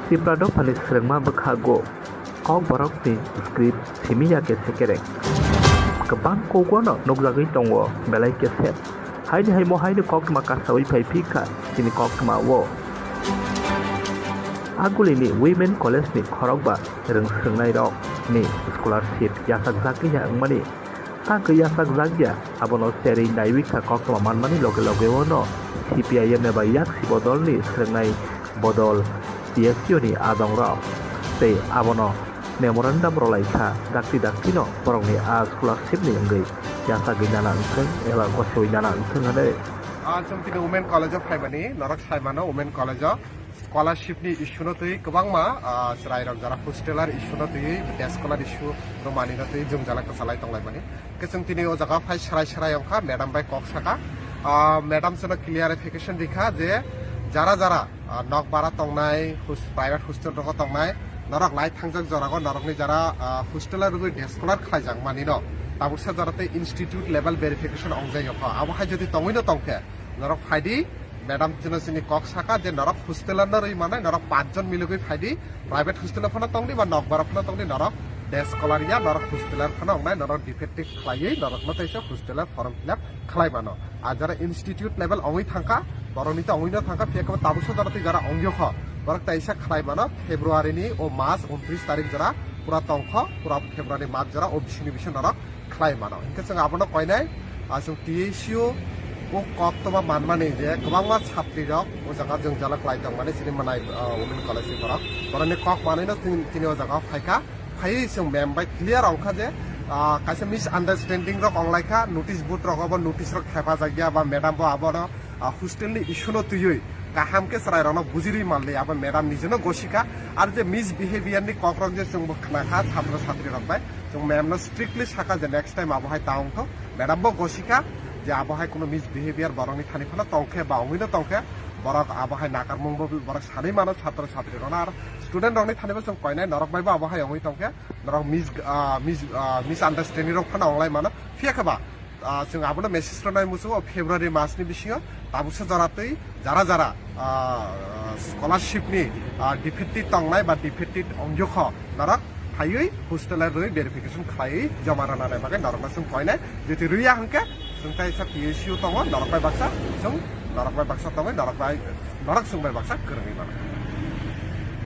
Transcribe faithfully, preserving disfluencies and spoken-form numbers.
Tipra dophani swrwngma bwkhago Kokborokni script simi ya kese kereng. Kwbang kokbono nukjagwi tongo belai kese. Haini haimo haino koktwma kasawi phai phi kha chini koktwma o. Agulini Women College ni khorokba rwng swrwngnairokni scholarship yachakjagwi ya wngmani. Ta khe yachakjak ya, abono cherwi naiwi kha koktwma manmani loge loge ono C P I M eba yaksi bodolni swrwngnai bodol T S U ni adongrok tei abono memorandum rwlai kha dakti daktino borokni a scholarship ni wngwi yachagwi nana wngthwng eba gosewi nana wngthwng hwnwi. Ah, chwng tini Women College o phaimani, norok sai mano Women College o scholarship ni issue no twi kwbangma, ah, chwrairok jara hosteler issue no twi, day scholar issue no mani no twi jwngjala kwchalai tonglaimani. Khe chwng tini o jaga phai srai srai wngkha, madam bai kok saka. Ah, madam chwngno clarification rikha je jara jara, ah, nok bara tongnai, hos-, private hostel rogo tongnai, norok lai thangjak jorago norokni jara, ah, hosteler rwgwi day scholar khlaijak manino tabuksa jora tei institute level verification wngjak yokha. Abo hai jodi tongwino tongkhe norok phaidi, madam chwngno chini kok saka je norok hosteler no rwi manai, norok panch jon milogwi phaidi, private hosteler phano tongdi ba nokbar phano tongdi, norok day scholar ya, norok hosteler phano wngnai, norok defective khlaiwi norokno teisa hosteler form fill up khlai mano. Ar jara institute level ongwi thangkha, borokni to ongwino thangkha, phiya khe tabuksa jora tei jara ongyo kho, borok teisa khlai mano February ni o mas untris tarik jora pura tongkho, pura February mas jora o bisingni bising norok khlai mano. Hinkhe chwng abono koinai, ah, chwng T S U o koktwma manmani je kwbangma chhatrirok o jaga jwngjala khlai tongmani chini manai, ah, Women College ni borok. Borokni kok manwino tin-, tini o jaga phaikha. Phaiwi chwng ma'am bai clear wngkha je, ah, kaisa misunderstanding rok wnglaikha, notice board rogo bo notice rok thepajak ya ba madam bo abono ah, hostel ni issue no twiwi kaham khe chwrai rokno bujirwi manli abo madam nijeno gosikha. Ar je misbehavior ni kok rok je chwngbo khnakha chhatro chhatri rok bai, chwng ma'am no strictly saka je next time abo hai ta wngthok. Madam bo gosikha je abo hai kuno misbehavior borok ni thani phano tongkhe ba wngwi no tongkhe, borok abo hai nakarmung bo borok sanwi mano chhatro chhatri rokno. Ar student rok ni thani bo chwng koinai norok bai bo abo hai wngwi tongkhe, norok mis-, ah, mis-, ah, misunderstanding rok phano wnglai mano. Phiya khe ba, ah, chwng abono message rwnai muchungo February mas ni bisingo tabuksa jora twi jara jara, ah, scholarship ni, ah, defective tongnai ba defective ongyo kho norok phaiwi hostel rwi verification khlaiwi joma rwna nai bagwi norokno chwng koinai. Jodi rwya hwnkhe chwng teisa T S U tongo, norok bai baksa chwng, norok bai baksa tongwi norok bai, norok chwng bai baksa kwrwngwi mano.